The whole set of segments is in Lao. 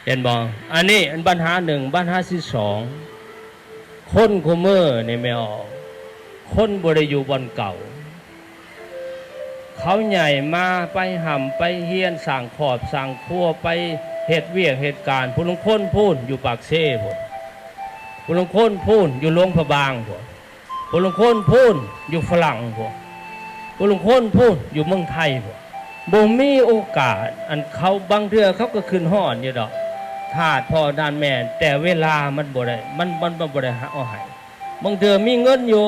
ເຫັນບໍ່? ອັນນີ້ອັນບັນຫາໜຶ່ງ. ບັນຫາທີສອງ ຄົນຄູ່ມື້ນີ້ແມ່ອອກ ຄົນບໍ່ໄດ້ຢູ່ບ່ອນເກົ່າ. ເຂົາໃຫຍ່ມາໄປຮ່ຳໄປຮຽນ ສ້າງຄອບສ້າງຄົວ ໄປເຮັດວຽກເຮັດການ. ຜູ້ລາງຄົນພຸ້ນຢູ່ປາກເຊພຸ້ນ, ຜູ້ລາງຄົນພຸ້ນຢູ່ຫຼວງພະບາງພຸ້ນ, ຜູ້ລາງຄົນພຸ້ນຢູ່ຝຣັ່ງພຸ້ນ, ຜູ້ລາງຄົນພຸ້ນຢູ່ເມືອງໄທພຸ້ນ. ບໍ່ມີໂອກາດ. ອັນເຂົາ ບາງເທື່ອເຂົາກໍຄິດຮອດຢູ່ດອກ ທາດພໍ່ທາດແມ່, ແຕ່ເວລາມັນບໍ່ໄດ້ ມັນ ມັນ ມັນບໍ່ໄດ້ເອົາໃຫ້. ບາງເທື່ອມີເງິນຢູ່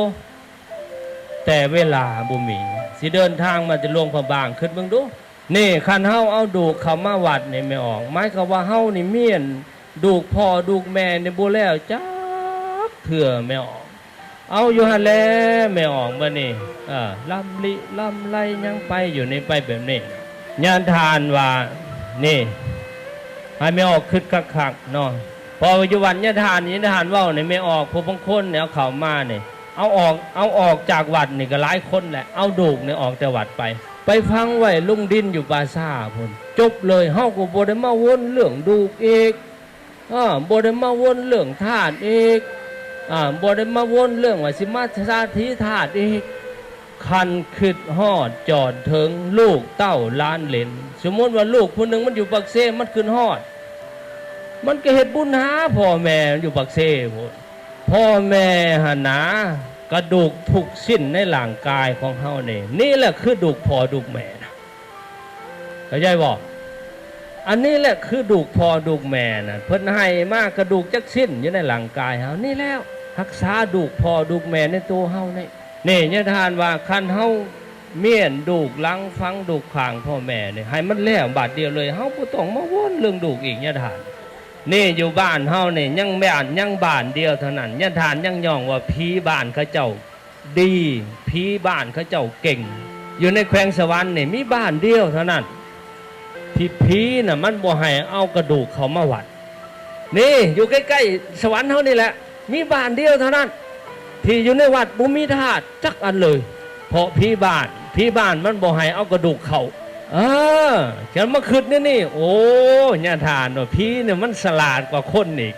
ແຕ່ເວລາບໍ່ມີ. ຊິເດີນທາງມາແຕ່ຫຼວງພະບາງ ຄິດເບິ່ງດູ. ນີ້ ຄັນເຮົາເອົາລູກເຂົ້າມາວັດນີ້ແມ່ອອກ ໝາຍຄວາມວ່າເຮົານີ້ມ້ຽນລູກພໍ່ລູກແມ່ນີ້ບໍ່ແລ້ວຈັກເທື່ອແມ່ອອກ. ເອົາຢູ່ຫັ້ນແຫຼະແມ່ອອກ ບັດນີ້ ເອີ ລຳລິລຳໄລຫຍັງໄປຢູ່ນີ້ ໄປແບບນີ້. ຍາທ່ານວ່າ ນີ້ ໃຫ້ແມ່ອອກຄິດຄັກໆເນາະ. ເພາະວ່າຢູ່ວັດຍາທ່ານນີ້ ຍາທ່ານເວົ້ານີ້ ແມ່ອອກ ຜູ້ບາງຄົນນີ້ເອົາເຂົ້າມານີ້ ເອົາອອກ ເອົາອອກຈາກວັດນີ້ກໍຫຼາຍຄົນແຫຼະ. ເອົາລູກນີ້ອອກແຕ່ວັດໄປ ໄປຝັງໄວ້ລົງດິນຢູ່ປ່າຊ້າພຸ້ນ ຈົບເລີຍ. ເຮົາກໍບໍ່ໄດ້ມາວົນເລື່ອງລູກອີກ ເອີ ບໍ່ໄດ້ມາວົນເລື່ອງທາດອີກ ເອີ ບໍ່ໄດ້ມາວົນເລື່ອງວ່າຊິມາສາຖີທາດອີກ. ຄັນຄິດຮອດຈອດເຖິງລູກເຕົ້າຫຼານເຫຼນ, ສົມມຸດວ່າລູກຜູ້ໜຶ່ງມັນຢູ່ປາກເຊ ມັນຄິດຮອດ ມັນກໍເຮັດບຸນຫາພໍ່ແມ່ຢູ່ປາກເຊພຸ້ນ. ພໍ່ແມ່ຫັ້ນນາ ກະດູກທຸກຊິ້ນໃນຮ່າງກາຍຂອງເຮົານີ້ ນີ້ແຫຼະຄືລູກພໍ່ລູກແມ່ນະ ເຂົ້າໃຈບໍ່? ອັນນີ້ແຫຼະຄືລູກພໍ່ລູກແມ່ນະ ເພິ່ນໃຫ້ມາກະດູກຈັກຊິ້ນຢູ່ໃນຮ່າງກາຍເຮົານີ້ແລ້ວ ຮັກສາລູກພໍ່ລູກແມ່ໃນໂຕເຮົານີ້. ນີ້ຍາທ່ານວ່າ ຄັນເຮົາມ້ຽນລູກຫຼັງ ຝັງລູກຂ້າງພໍ່ແມ່ນີ້ ໃຫ້ມັນແລ້ວບາດດຽວເລີຍ ເຮົາບໍ່ຕ້ອງມາວົນເລື່ອງລູກອີກ ຍາທ່ານ. ນີ້ຢູ່ບ້ານເຮົານີ້ຍັງບ້ານ ຍັງບ້ານດຽວເທົ່ານັ້ນ ຍາທ່ານຍັງຍ້ອງວ່າຜີບ້ານເຂົາເຈົ້າດີ ຜີບ້ານເຂົາເຈົ້າເກັ່ງ. ຢູ່ໃນແຂວງສະຫວັນນີ້ມີບ້ານດຽວເທົ່ານັ້ນ ທີ່ຜີນະມັນບໍ່ໃຫ້ເອົາກະດູກເຂົ້າມາວັດ. ນີ້ຢູ່ໃກ້ໆສະຫວັນເຮົານີ້ແຫຼະ ມີບ້ານດຽວເທົ່ານັ້ນທີ່ຢູ່ໃນວັດບໍ່ມີທາດຈັກອັນເລີຍ ເພາະຜີບ້ານ ຜີບ້ານມັນບໍ່ໃຫ້ເອົາກະດູກເຂົ້າ. ເອີ ຈັ່ງມາຄິດແນວນີ້ ໂອ້ ຍາທ່ານວ່າຜີນີ້ມັນສະຫຼາດກວ່າຄົນອີກ.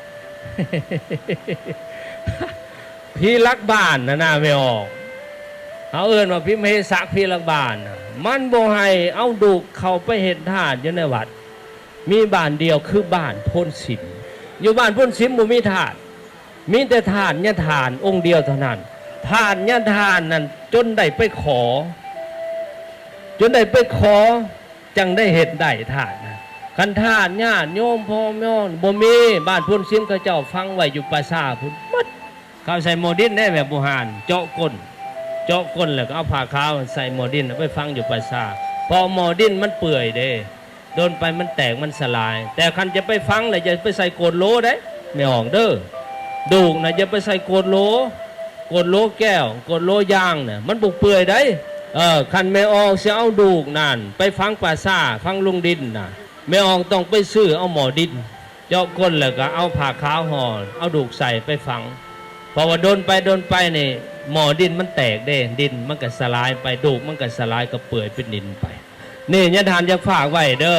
ຜີຫຼັກບ້ານຫັ້ນນະແມ່ອອກ ເຮົາເອີ້ນວ່າຜີມະເຫສັກ ຜີຫຼັກບ້ານນະ ມັນບໍ່ໃຫ້ເອົາລູກເຂົ້າໄປເຮັດທາດຢູ່ໃນວັດ. ມີບ້ານດຽວຄືບ້ານໂພນສິມ ຢູ່ບ້ານໂພນສິມບໍ່ມີທາດ ມີແຕ່ທາດຍາທ່ານອົງດຽວເທົ່ານັ້ນ. ທາດຍາທ່ານນັ້ນຈົນໄດ້ໄປຂໍ ຈົນໄດ້ໄປຂໍ ຈັ່ງໄດ້ເຮັດໄດ້ທາດນະ. ຄັນທາດຍາດໂຍມພໍ່ແມ່ບໍ່ມີ ບ້ານໂພນສິມເຂົາເຈົ້າຝັງໄວ້ຢູ່ປ່າຊ້າພຸ້ນໝົດ. ເຂົາໃສ່ໝໍ້ດິນເດ້ ແບບບູຮານ ເຈາະກົ້ນ ເຈາະກົ້ນແລ້ວກໍເອົາຜ້າຂາວໃສ່ໝໍ້ດິນ ເອົາໄປຝັງຢູ່ປ່າຊ້າ ເພາະໝໍ້ດິນມັນເປື່ອຍເດ້ ດົນໄປມັນແຕກມັນສະຫຼາຍ. ແຕ່ຄັນຈະໄປຝັງແລ້ວ ຢ່າໄປໃສ່ໂກດໂຫຼເດ້ ແມ່ອອກເດີ. ດູກນະຢ່າໄປໃສ່ໂກດໂຫຼ ໂກດໂຫຼແກ້ວ ໂກດໂຫຼຢາງນະ ມັນບໍ່ເປື່ອຍໃດ. ເອີ ຄັນແມ່ອອກຊິເອົາດູກນັ້ນໄປຝັງປ່າຊ້າ ຝັງລົງດິນນະ ແມ່ອອກຕ້ອງໄປຊື້ເອົາໝໍ້ດິນ ເຈາະກົ້ນແລ້ວກໍເອົາຜ້າຂາວຫໍ່ ເອົາດູກໃສ່ໄປຝັງ. ເພາະວ່າດົນໄປດົນໄປນີ້ ໝໍ້ດິນມັນແຕກເດ້ ດິນມັນກໍສະຫຼາຍໄປ ດູກມັນກໍສະຫຼາຍ ກໍເປື່ອຍເປັນດິນໄປ. ນີ້ຍາທ່ານຢາກຝາກໄວ້ເດີ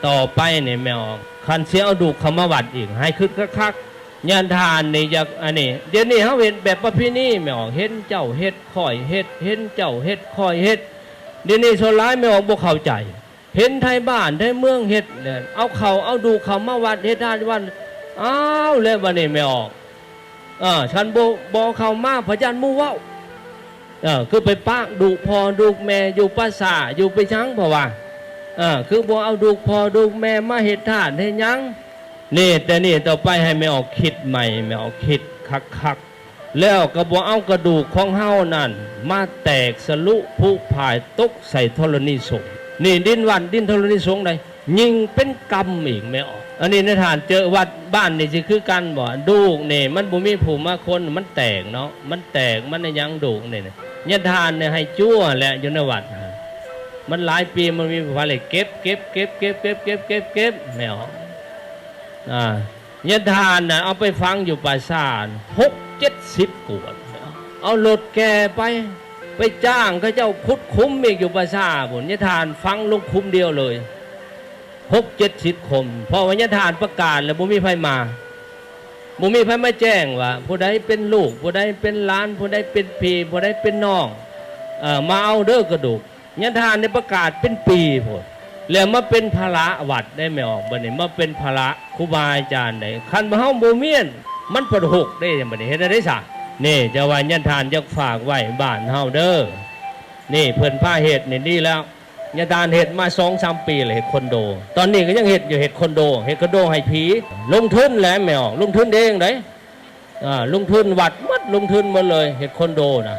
ຕໍ່ໄປນີ້ແມ່ອອກ ຄັນຊິເອົາດູກເຂົ້າມາວັດອີກ ໃຫ້ຄິດຄັກໆ. ຍາທ່ານນີ້ຢາກ ອັນນີ້ ດຽວນີ້ເຮົາເຮັດແບບປະເພນີ ແມ່ອອກ ເຫັນເຈົ້າເຮັດ ຂ້ອຍເຮັດ ເຫັນເຈົ້າເຮັດ ຂ້ອຍເຮັດ. ດຽວນີ້ສ່ວນຫຼາຍແມ່ອອກບໍ່ເຂົ້າໃຈ ເຫັນໄທບ້ານໄທເມືອງເຮັດແລ້ວ ເອົາເຂົ້າເອົາດູກເຂົ້າມາວັດ ເຮັດທານວັດ. ອ້າວ ແລ້ວບັດນີ້ແມ່ອອກ ເອີ ຄັນບໍ່ ບໍ່ເຂົ້າມາ ພະຢ້ານໝູ່ເວົ້າ ເອີ ຄືໄປປະດຸພໍ່ດຸແມ່ຢູ່ປ່າຊ້າ ຢູ່ໄປຫຍັງ ເພາະວ່າ ເອີ ຄືບໍ່ເອົາດຸພໍ່ດຸແມ່ມາເຮັດທານເຮັດຫຍັງ. ນີ້ ແຕ່ນີ້ຕໍ່ໄປໃຫ້ແມ່ອອກຄິດໃໝ່ ແມ່ອອກຄິດຄັກໆ ແລ້ວກໍບໍ່ເອົາກະດູກຂອງເຮົານັ້ນມາແຕກສະລຸຜຸພາຍຕົກໃສ່ທໍລະນີສົງ. ນີ້ດິນວັດ ດິນທໍລະນີສົງໃດ ຍິ່ງເປັນກຳອີກແມ່ອອກ. ອັນນີ້ນາຍທ່ານເຈີວັດບ້ານນີ້ຊິຄືກັນບໍ່? ດູກນີ້ມັນບໍ່ມີຜູ້ມາຄົນ ມັນແຕກເນາະ ມັນແຕກ ມັນຫຍັງ ດູກນີ້ນະ ຍາທ່ານນີ້ໃຫ້ຈົວແຫຼະ ຢູ່ໃນວັດ ມັນຫຼາຍປີ ມັນມີຜູ້ພາເລັກເກັບ ເກັບ ເກັບ ເກັບ ແມ່ອອກ. ອາ ຍາທ່ານນະເອົາໄປຝັງຢູ່ປ່າຊ້າ ຫົກເຈັດສິບກວດ ເອົາລົດແກ່ໄປ ໄປຈ້າງເຂົາເຈົ້າຂຸດຂຸມອີກຢູ່ປ່າຊ້າພຸ້ນ ຍາທ່ານຝັງລົງຂຸມດຽວເລີຍ. ຫົກເຈັດສິບຄົນ ເພາະວ່າຍາທ່ານປະກາດແລ້ວ ບໍ່ມີໃຜມາ ບໍ່ມີໃຜມາແຈ້ງວ່າຜູ້ໃດເປັນລູກ ຜູ້ໃດເປັນຫຼານ ຜູ້ໃດເປັນພີ່ ຜູ້ໃດເປັນນ້ອງ ເອີ ມາເອົາເດີກະດູກ. ຍາທ່ານໄດ້ປະກາດເປັນປີພຸ້ນ ແລ້ວມາເປັນພາລະວັດໄດ້ແມ່ອອກ ບັດນີ້ມາເປັນພາລະຄູບາອາຈານໄດ້. ຄັນວ່າເຮົາບໍ່ມີ ມັນປະຫົກເດ້ ບັດນີ້ເຮັດແນວໃດຊະ? ນີ້ ຈະວ່າຍາທ່ານຢາກຝາກໄວ້ບ້ານເຮົາເດີ ນີ້ເພິ່ນພາເຮັດນີ້ດີແລ້ວ. ຍາທ່ານເຮັດມາສອງສາມປີແລ້ວ ເຮັດຄອນໂດ. ຕອນນີ້ກໍຍັງເຮັດຢູ່ ເຮັດຄອນໂດ ເຮັດຄອນໂດໃຫ້ຜີ. ລົງທຶນແຫຼະແມ່ອອກ ລົງທຶນເອງເດ້. ອາ ລົງທຶນວັດໝົດ ລົງທຶນໝົດເລີຍ ເຮັດຄອນໂດນະ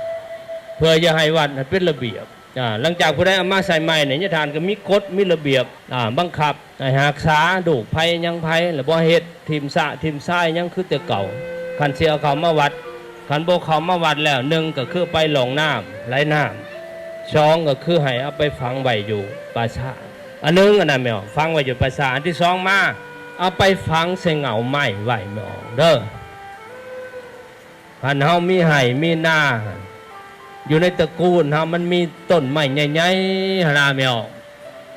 ເພື່ອຢາກໃຫ້ວັດໃຫ້ເປັນລະບຽບ. ອາ ຫຼັງຈາກຜູ້ໃດເອົາມາໃສ່ໃໝ່ນີ້ ຍາທ່ານກໍມີກົດ ມີລະບຽບ ອາ ບັງຄັບໃຫ້ຮັກສາລູກໃຜຫຍັງໃຜ ແລ້ວບໍ່ໃຫ້ເຮັດ ຖິ້ມຊະຖິ້ມຊາຍຫຍັງຄືແຕ່ເກົ່າ. ຄັນຊິເອົາເຂົ້າມາວັດ ຄັນບໍ່ເຂົ້າມາວັດແລ້ວ ໜຶ່ງກໍຄືໄປລ່ອງນ້ຳ ໄຫຼນ້ຳ, ສອງກໍຄືໃຫ້ເອົາໄປຝັງໄວ້ຢູ່ປ່າຊ້າ ອັນໜຶ່ງ ອັນນັ້ນແມ່ອອກ ຝັງໄວ້ຢູ່ປ່າຊ້າ. ອັນທີສອງມາ ເອົາໄປຝັງໃສ່ເຫງົ້າໄມ້ໄວ້ແມ່ອອກເດີ. ຄັນເຮົາມີໄຮ່ມີນາ ຢູ່ໃນຕະກູນເຮົາມັນມີຕົ້ນໄມ້ໃຫຍ່ໆຫັ້ນນະແມ່ອອກ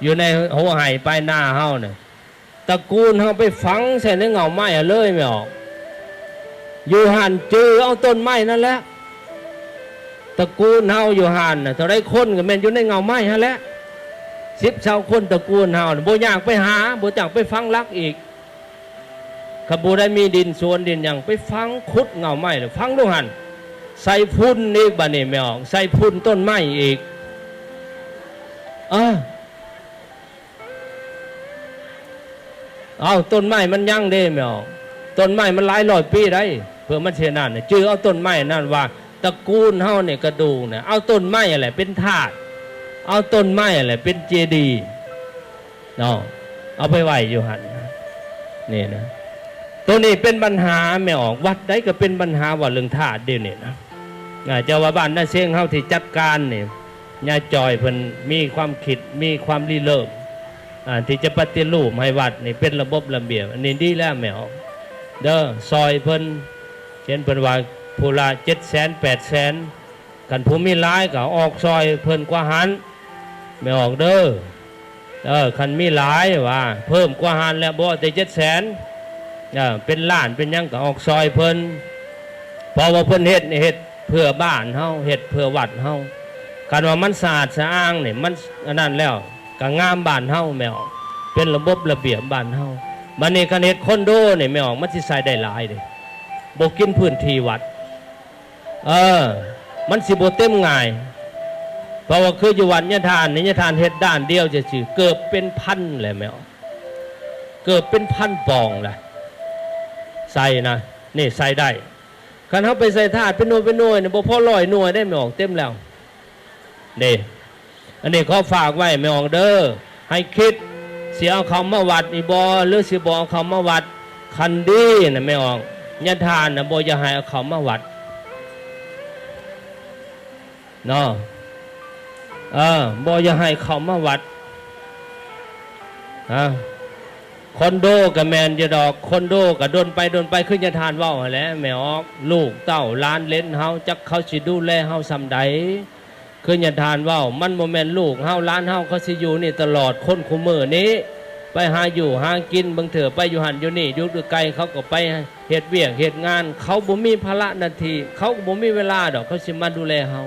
ຢູ່ໃນຫົວໄຮ່ປາຍນາເຮົານະ ຕະກູນເຮົາໄປຝັງໃສ່ໃນເຫງົ້າໄມ້ຫັ້ນເລີຍແມ່ອອກ. ຢູ່ຫັ້ນຈື່ເອົາຕົ້ນໄມ້ນັ້ນແຫຼະ ຕະກູນເຮົາຢູ່ຫັ້ນນະ ເທົ່າໃດຄົນກໍແມ່ນຢູ່ໃນເຫງົ້າໄມ້ຫັ້ນແຫຼະ ສິບຊາວຄົນຕະກູນເຮົານະ ບໍ່ຍາກໄປຫາ ບໍ່ຕ້ອງໄປຝັງຫຼັກອີກ. ຄັນຜູ້ໃດມີດິນສວນດິນຫຍັງ ໄປຝັງ ຂຸດເຫງົ້າໄມ້ແລ້ວຝັງລົງຫັ້ນ ໃສ່ຝຸ່ນອີກ ບາດນີ້ແມ່ອອກ ໃສ່ຝຸ່ນຕົ້ນໄມ້ອີກ. ເອີ ເອົາ ຕົ້ນໄມ້ມັນຍັງເດ້ແມ່ອອກ ຕົ້ນໄມ້ມັນຫຼາຍຮ້ອຍປີໄດ໋ ເພື່ອມັນຊິນັ້ນ ຈື່ເອົາຕົ້ນໄມ້ນັ້ນວ່າ ຕະກູນເຮົານີ້ກະດູກນະ ເອົາຕົ້ນໄມ້ຫັ້ນແຫຼະເປັນທາດ ເອົາຕົ້ນໄມ້ຫັ້ນແຫຼະເປັນເຈດີເນາະ ເອົາໄປໄວ້ຢູ່ຫັ້ນ ນີ້ນະ. ໂຕນີ້ເປັນບັນຫາແມ່ອອກ ວັດໃດກໍເປັນບັນຫາ ເວົ້າເລື່ອງທາດດຽວນີ້ນະ. ອາ ເຈົ້າວ່າບ້ານນາເຊງເຮົາທີ່ຈັດການນີ້ ຍາຍຈ່ອຍເພິ່ນມີຄວາມຄິດ ມີຄວາມລິເລີ່ມ ອາ ທີ່ຈະປະຕິຮູບໃຫ້ວັດນີ້ເປັນລະບົບລະບຽບ ອັນນີ້ດີແລ້ວແມ່ອອກເດີ ຊ່ອຍເພິ່ນ ເຫັນເພິ່ນວ່າຜູ້ລະເຈັດແສນ ແປດແສນ ຄັນຜູ້ມີຫຼາຍກໍອອກຊ່ອຍເພິ່ນກວ່າຫັ້ນ ແມ່ອອກເດີ. ເອີ ຄັນມີຫຼາຍວ່າເພີ່ມກວ່າຫັ້ນແລ້ວ ບໍ່ເອົາແຕ່ເຈັດແສນ ເອີ ເປັນລ້ານເປັນຫຍັງກໍອອກຊ່ອຍເພິ່ນ ເພາະວ່າເພິ່ນເຮັດນີ້ເຮັດເພື່ອບ້ານເຮົາ ເຮັດເພື່ອວັດເຮົາ. ຄັນວ່າມັນສະອາດສະອ້າງນີ້ ມັນອັນນັ້ນແລ້ວ ກໍງາມບ້ານເຮົາແມ່ອອກ ເປັນລະບົບລະບຽບບ້ານເຮົາ. ບັດນີ້ຄັນເຮັດຄອນໂດນີ້ແມ່ອອກ ມັນຊິໃຊ້ໄດ້ຫຼາຍເດ້ ບໍ່ກິນພື້ນທີ່ວັດ. ເອີ ມັນຊິບໍ່ເຕັມງ່າຍ ເພາະວ່າຄືຢູ່ວັດຍາທ່ານນີ້ ຍາທ່ານເຮັດດ້ານດຽວຊື່ໆ ເກືອບເປັນພັນແຫຼະແມ່ອອກ ເກືອບເປັນພັນປອງແຫຼະ ໃສ່ນະ ນີ້ໃສ່ໄດ້. ຄັນເຮົາໄປໃສ່ທາດເປັນໜ່ວຍເປັນໜ່ວຍນີ້ ບໍ່ພໍຮ້ອຍໜ່ວຍໄດ໋ແມ່ອອກ ເຕັມແລ້ວເດ້. ອັນນີ້ຂໍຝາກໄວ້ແມ່ອອກເດີ ໃຫ້ຄິດ ຊິເອົາເຂົ້າມາວັດອີ່ບໍ່ ຫຼືຊິບໍ່ເອົາເຂົ້າມາວັດ. ຄັນດີນະແມ່ອອກ ຍາທ່ານນະບໍ່ຢາກໃຫ້ເອົາເຂົ້າມາວັດເນາະ ເອີ ບໍ່ຢາກໃຫ້ເຂົ້າມາວັດ. ອາ ຄອນໂດກໍແມ່ນຢູ່ດອກ ຄອນໂດກໍດົນໄປດົນໄປ ຄືຍາທ່ານເວົ້າຫັ້ນແຫຼະແມ່ອອກ ລູກເຕົ້າຫຼານເຫຼັນເຮົາ ຈັກເຂົາຊິດູແລເຮົາສ່ຳໃດ. ຄືຍາທ່ານເວົ້າ ມັນບໍ່ແມ່ນລູກເຮົາຫຼານເຮົາ ເຂົາຊິຢູ່ນີ້ຕະຫຼອດ. ຄົນຄູ່ມື້ນີ້ໄປຫາຢູ່ຫາກິນ ບາງເທື່ອໄປຢູ່ຫັ້ນຢູ່ນີ້ ຢູ່ໄກເຂົາກໍໄປເຮັດວຽກເຮັດງານ ເຂົາບໍ່ມີພາລະໜ້າທີ່ ເຂົາກໍບໍ່ມີເວລາດອກ ເຂົາຊິມາດູແລເຮົາ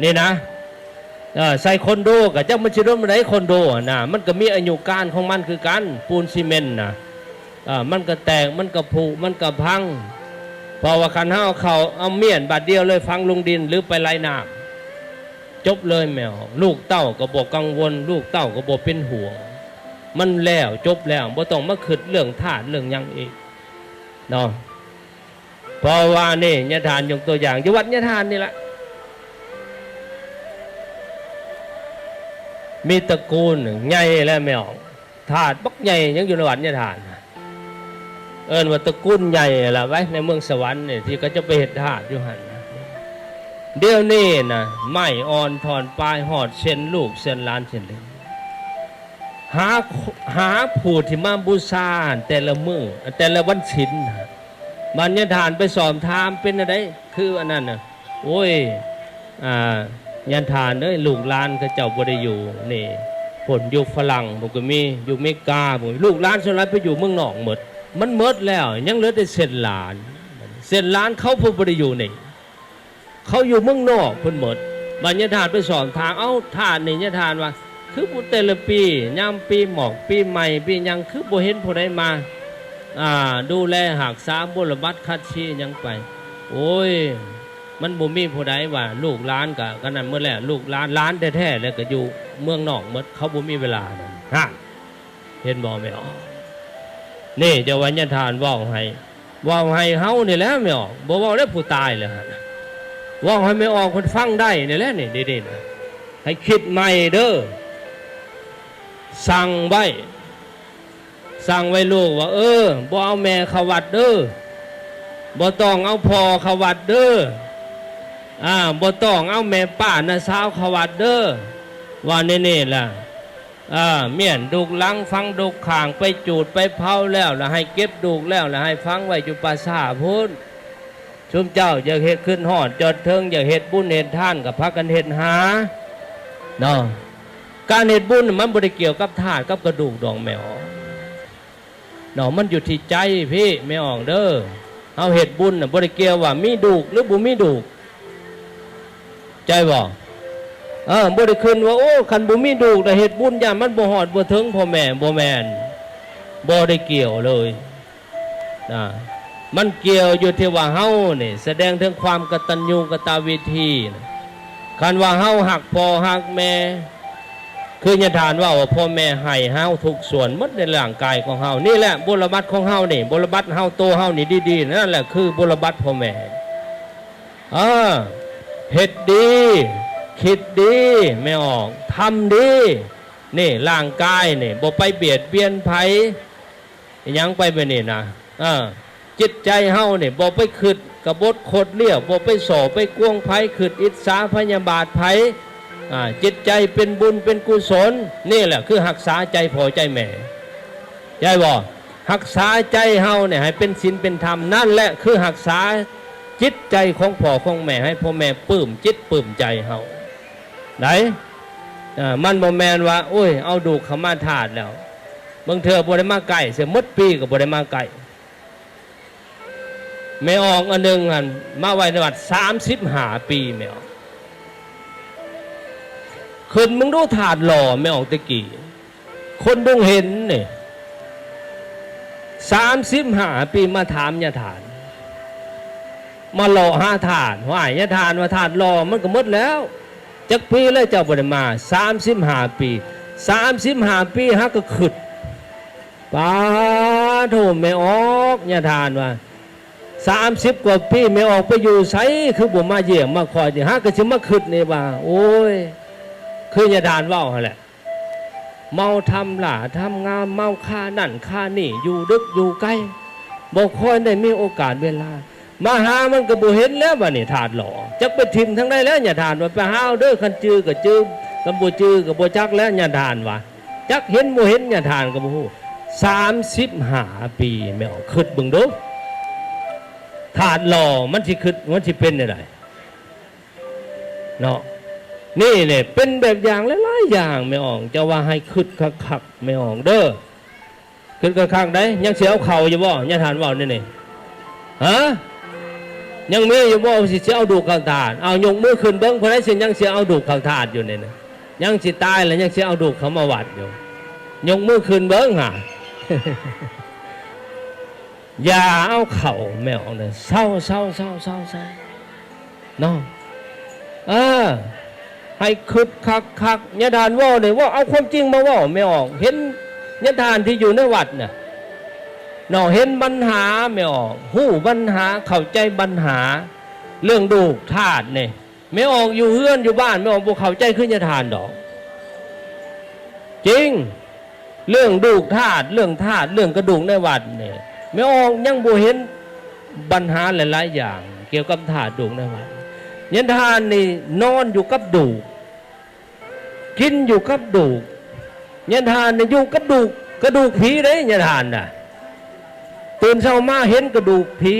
ນີ້ນະ. ເອີ ໃສ່ຄອນໂດກໍຈັກມັນຊິດົນປານໃດ ຄອນໂດຫັ້ນນະ ມັນກໍມີອາຍຸການຂອງມັນຄືກັນ ປູນຊີເມັນນະ. ເອີ ມັນກໍແຕກ ມັນກໍຜຸ ມັນກໍພັງ. ເພາະວ່າຄັນເຮົາເອົາເຂົ້າ ເອົາມ້ຽນບາດດຽວເລີຍຝັງລົງດິນ ຫຼືໄປໄຫຼນ້ຳ ຈົບເລີຍແມ່ອອກ. ລູກເຕົ້າກໍບໍ່ກັງວົນ ລູກເຕົ້າກໍບໍ່ເປັນຫ່ວງ ມັນແລ້ວຈົບແລ້ວ ບໍ່ຕ້ອງມາຄິດເລື່ອງທາດເລື່ອງຫຍັງອີກເນາະ. ເພາະວ່ານີ້ຍາທ່ານຍົກຕົວຢ່າງຢູ່ວັດຍາທ່ານນີ້ລະ ມີຕະກູນໃຫຍ່ແລ້ວແມ່ອອກ ທາດບັກໃຫຍ່ຍັງຢູ່ໃນວັດຍາທ່ານ ເອີ້ນວ່າຕະກູນໃຫຍ່ລະໄວ້ ໃນເມືອງສະຫວັນນີ້ ທີ່ເຂົາເຈົ້າໄປເຮັດທາດຢູ່ຫັ້ນນະ. ດຽວນີ້ນະ ໄມ້ອ່ອນທ່ອນປາຍຮອດເຊັ່ນລູກເຊັ່ນຫຼານເຊັ່ນເດ ຫາ ຫາຜູ້ທີ່ມາບູຊາແຕ່ລະມື້ ແຕ່ລະວັນສິນນະ ບັນຍາທ່ານໄປສອບຖາມເປັນແນວໃດ ຄືອັນນັ້ນນະ ໂອ້ຍ ອາ ຍາທ່ານເອີຍ ລູກຫຼານເຂົາເຈົ້າບໍ່ໄດ້ຢູ່ນີ້ ພຸ້ນຢູ່ຝຣັ່ງພຸ້ນກໍມີ ຢູ່ເມກາພຸ້ນ ລູກຫຼານສ່ວນຫຼາຍໄປຢູ່ເມືອງນອກໝົດ ມັນໝົດແລ້ວ ຍັງເຫຼືອແຕ່ເຊັ່ນຫຼານ ເຊັ່ນຫຼານເຂົາຜູ້ບໍ່ໄດ້ຢູ່ນີ້ ເຂົາຢູ່ເມືອງນອກເພິ່ນໝົດ ບັດຍາທ່ານໄປສອບຖາມ ເອົ້າ ທ່ານນີ້ ຍາທ່ານວ່າ ຄືບໍ່ແຕ່ລະປີ ຍາມປີໝອກ ປີໃໝ່ ປີຫຍັງ ຄືບໍ່ເຫັນຜູ້ໃດມາ ອ່າ ດູແລຮັກສາບົວລະບັດຂັດສີຫຍັງໄປ ໂອ້ຍ ມັນບໍ່ມີຜູ້ໃດວ່າ ລູກຫຼານກະ ກະນັ້ນໝົດແລ້ວ ລູກຫຼານ ຫຼານແທ້ໆ ແລ້ວກະຢູ່ເມືອງນອກໝົດ ເຂົາບໍ່ມີເວລານັ້ນ ຫັ້ນ ເຫັນບໍ່ແມ່ອອກ? ນີ້ ເຈົ້າວ່າຍາທ່ານເວົ້າໃຫ້ ເວົ້າໃຫ້ເຮົານີ້ແຫຼະແມ່ອອກ ບໍ່ເວົ້າແລ້ວຜູ້ຕາຍແລ້ວຫັ້ນ ເວົ້າໃຫ້ແມ່ອອກເພິ່ນຟັງໄດ້ນີ້ແຫຼະ ນີ້ ນີ້ ນີ້ນະ ໃຫ້ຄິດໃໝ່ເດີ ສັ່ງໄວ້ ສັ່ງໄວ້ລູກວ່າ ເອີ ບໍ່ເອົາແມ່ເຂົ້າວັດເດີ ບໍ່ຕ້ອງເອົາພໍ່ເຂົ້າວັດເດີ ອ່າ ບໍ່ຕ້ອງເອົາແມ່ປ້ານ້າສາວເຂົ້າວັດເດີ ວ່າແນວນີ້ລະ ເອີ ມ້ຽນດູກຫຼັງ ຝັງດູກຂ້າງ ໄປຈູດໄປເຜົາແລ້ວ ລະໃຫ້ເກັບດູກແລ້ວ ລະໃຫ້ຝັງໄວ້ຢູ່ປ່າຊ້າພຸ້ນ ຊຸມເຈົ້າຢາກເຮັດ ຄຶດຮອດຈອດເຖິງ ຢາກເຮັດບຸນເຮັດທານ ກໍພາກັນເຮັດຫາເນາະ ການເຮັດບຸນມັນບໍ່ໄດ້ກ່ຽວກັບທາດກັບກະດູກດອກແມ່ອອກເນາະ ມັນຢູ່ທີ່ໃຈພີ້ແມ່ອອກເດີ ເຮົາເຮັດບຸນນະ ບໍ່ໄດ້ກ່ຽວວ່າມີດູກ ຫຼື ບໍ່ມີດູກ ໃຈບໍ່? ເອີ ບໍ່ໄດ້ຂຶ້ນວ່າ ໂອ້ ຄັນບໍ່ມີດູກລະເຮັດບຸນ ຢ້ານມັນບໍ່ຮອດບໍ່ເຖິງພໍ່ແມ່ ບໍ່ແມ່ນ ບໍ່ໄດ້ກ່ຽວເລີຍນະ ມັນກ່ຽວຢູ່ທີ່ວ່າເຮົານີ້ສະແດງເຖິງຄວາມກະຕັນຍູກະຕະເວທີນະ ຄັນວ່າເຮົາຮັກພໍ່ຮັກແມ່ ຄືຍາທ່ານເວົ້າວ່າ ພໍ່ແມ່ໃຫ້ເຮົາທຸກສ່ວນໝົດໃນຮ່າງກາຍຂອງເຮົາ ນີ້ແຫຼະບົວລະບັດຂອງເຮົານີ້ ບົວລະບັດເຮົາ ໂຕເຮົານີ້ດີໆ ນັ້ນແຫຼະຄືບົວລະບັດພໍ່ແມ່ ເອີ ເຮັດດີ ຄິດດີ ແມ່ອອກ ທຳດີ ນີ້ ຮ່າງກາຍນີ້ ບໍ່ໄປບຽດບຽນໃຜ ອີຫຍັງໄປແບບນີ້ນະ ເອີ ຈິດໃຈເຮົານີ້ ບໍ່ໄປຄຶດກະບົດຄົດລ້ຽວ ບໍ່ໄປສໍ້ໄປກວງໃຜ ຄຶດອິດສາພະຍາບາດໃຜ ອ່າ ຈິດໃຈເປັນບຸນເປັນກຸສົນ ນີ້ແຫຼະຄືຮັກສາໃຈພໍ່ໃຈແມ່ ໃຈບໍ່? ຮັກສາໃຈເຮົານີ້ໃຫ້ເປັນສິນເປັນທຳ ນັ້ນແຫຼະຄືຮັກສາຈິດໃຈຂອງພໍ່ຂອງແມ່ ໃຫ້ພໍ່ແມ່ປຶ້ມຈິດປຶ້ມໃຈເຮົາໄດ໋ ເອີ ມັນບໍ່ແມ່ນວ່າ ໂອ້ຍ ເອົາດູກເຂົ້າມາທາດແລ້ວ ບາງເທື່ອບໍ່ໄດ້ມາໃກ້ ເສຍໝົດປີກໍບໍ່ໄດ້ມາໃກ້ ແມ່ອອກອັນໜຶ່ງຫັ້ນ ມາໄວ້ໃນວັດສາມສິບຫ້າປີ ແມ່ອອກ ຄຶດເບິ່ງດູທາດຫຼໍ່ແມ່ອອກແຕ່ກີ້ ຄົນດົງເຫັນນີ້ ສາມສິບຫ້າປີມາຖາມຍາທ່ານ ມາເລາະຫາທາດ ຫ້ວຍ ຍາທ່ານວ່າທາດຫຼໍ່ມັນກໍໝົດແລ້ວ ຈັກປີແລ້ວເຈົ້າບໍ່ໄດ້ມາ ສາມສິບຫ້າປີ ສາມສິບຫ້າປີຫາກໍຄຶດ ປາໂທ ແມ່ອອກ ຍາທ່ານວ່າ ສາມສິບກວ່າປີແມ່ອອກໄປຢູ່ໃສ ຄືບໍ່ມາຢ້ຽມມາຄອຍນີ້ ຫາກໍຊິມາຄຶດນີ້ວ່າ ໂອ້ຍ ຄືຍາທ່ານເວົ້າຫັ້ນແຫຼະ ເມົາທຳຫຼ້າທຳງາມ ເມົາຄານັ້ນຄານີ້ ຢູ່ດຶກຢູ່ໄກ ບໍ່ຄ່ອຍໄດ້ມີໂອກາດເວລາ ມາຫາມັນກໍບໍ່ເຫັນແລ້ວ ບາດນີ້ທາດຫຼໍ່ ຈັກໄປຖິ້ມທາງໃດແລ້ວ ຍາທ່ານວ່າ ໄປຫາເອົາເດີ ຄັນຈື່ກໍຈື່ ຄັນບໍ່ຈື່ກໍບໍ່ຈັກແລ້ວ ຍາທ່ານວ່າ ຈັກເຫັນບໍ່ເຫັນຍາທ່ານກໍບໍ່ຮູ້ ສາມສິບຫ້າປີ ແມ່ອອກ ຄຶດເບິ່ງດູ ທາດຫຼໍ່ມັນຊິຄຶດ ມັນຊິເປັນແນວໃດເນາະ ນີ້ແຫຼະເປັນແບບຢ່າງຫຼາຍໆຢ່າງ ແມ່ອອກ ເຈົ້າວ່າໃຫ້ຄຶດຄັກໆ ແມ່ອອກເດີ ຄຶດຄັກໆໄດ໋ ຍັງຊິເອົາເຂົ້າຢູ່ບໍ່ ຍາທ່ານເວົ້າແນວນີ້ ຮະ ຍັງມີຢູ່ບໍ່ ຊິ ຊິເອົາດູກເຂົ້າທາດ ເອົາ ຍົກມືຂຶ້ນເບິ່ງ ຜູ້ໃດຊິ ຍັງຊິເອົາດູກເຂົ້າທາດຢູ່ນີ້ນະ ຍັງຊິຕາຍແລ້ວ ຍັງຊິເອົາດູກເຂົ້າມາວັດຢູ່ ຍົກມືຂຶ້ນເບິ່ງຫາ ຢ່າເອົາເຂົ້າແມ່ອອກເດີ ເຊົາ ເຊົາ ເຊົາ ເຊົາ ເຊົາ ເນາະ ເອີ ໃຫ້ຄຶດຄັກໆ ຍາທ່ານເວົ້ານີ້ ເວົ້າເອົາຄວາມຈິງມາເວົ້າ ແມ່ອອກ ເຫັນຍາທ່ານທີ່ຢູ່ໃນວັດນະເນາະ ເຫັນບັນຫາ ແມ່ອອກ ຮູ້ບັນຫາ ເຂົ້າໃຈບັນຫາ ເລື່ອງດູກທາດນີ້ ແມ່ອອກຢູ່ເຮືອນຢູ່ບ້ານ ແມ່ອອກບໍ່ເຂົ້າໃຈຄືຍາທ່ານດອກ ຈິງ ເລື່ອງດູກທາດ ເລື່ອງທາດ ເລື່ອງກະດູກໃນວັດນີ້ ແມ່ອອກຍັງບໍ່ເຫັນບັນຫາຫຼາຍໆຢ່າງກ່ຽວກັບທາດດູກໃນວັດ ຍາທ່ານນີ້ນອນຢູ່ກັບດູກ ກິນຢູ່ກັບດູກ ຍາທ່ານນີ້ຢູ່ກັບດູກ ກະດູກຜີເດ້ ຍາທ່ານນະ ຕື່ນເຊົ້າມາເຫັນກະດູກຜີ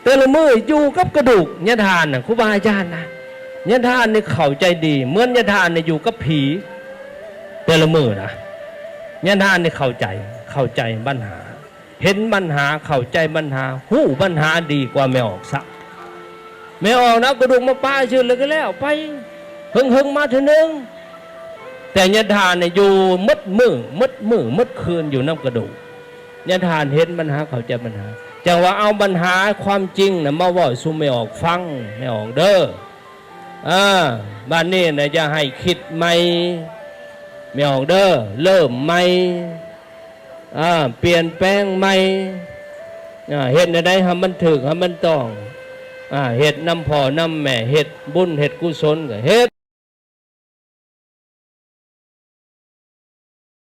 ແຕ່ລະມື້ຢູ່ກັບກະດູກ ຍາທ່ານນະ ຄູບາອາຈານນະ ຍາທ່ານນີ້ເຂົ້າໃຈດີ ເໝືອນຍາທ່ານນີ້ຢູ່ກັບຜີ ແຕ່ລະມື້ນະ ຍານານີ້ເຂົ້າໃຈ ເຂົ້າໃຈບັນຫາ ເຫັນບັນຫາ ເຂົ້າໃຈບັນຫາ ຮູ້ບັນຫາດີກວ່າແມ່ອອກຊະ. ແມ່ອອກນະ ເອົາກະດູກມາປະຊື່ແລ້ວກໍແລ້ວໄປ ເຫິງໆມາເທື່ອໜຶ່ງ. ແຕ່ຍານານີ້ຢູ່ໝົດມື້ ໝົດມື້ໝົດຄືນຢູ່ນຳກະດູກ. ຍານາເຫັນບັນຫາ ເຂົ້າໃຈບັນຫາ ຈັ່ງວ່າເອົາບັນຫາຄວາມຈິງນະມາເວົ້າສູ່ແມ່ອອກຟັງ ແມ່ອອກເດີ. ອາ ບາດນີ້ນະ ຢ່າໃຫ້ຄິດໃໝ່ ແມ່ອອກເດີ ເລີ່ມໃໝ່ ອາ ປ່ຽນແປງໃໝ່ ອາ ເຮັດແນວໃດໃຫ້ມັນຖືກ ໃຫ້ມັນຕ້ອງ ອາ ເຮັດນຳພໍ່ນຳແມ່ ເຮັດບຸນເຮັດກຸສົນກໍເຮັດ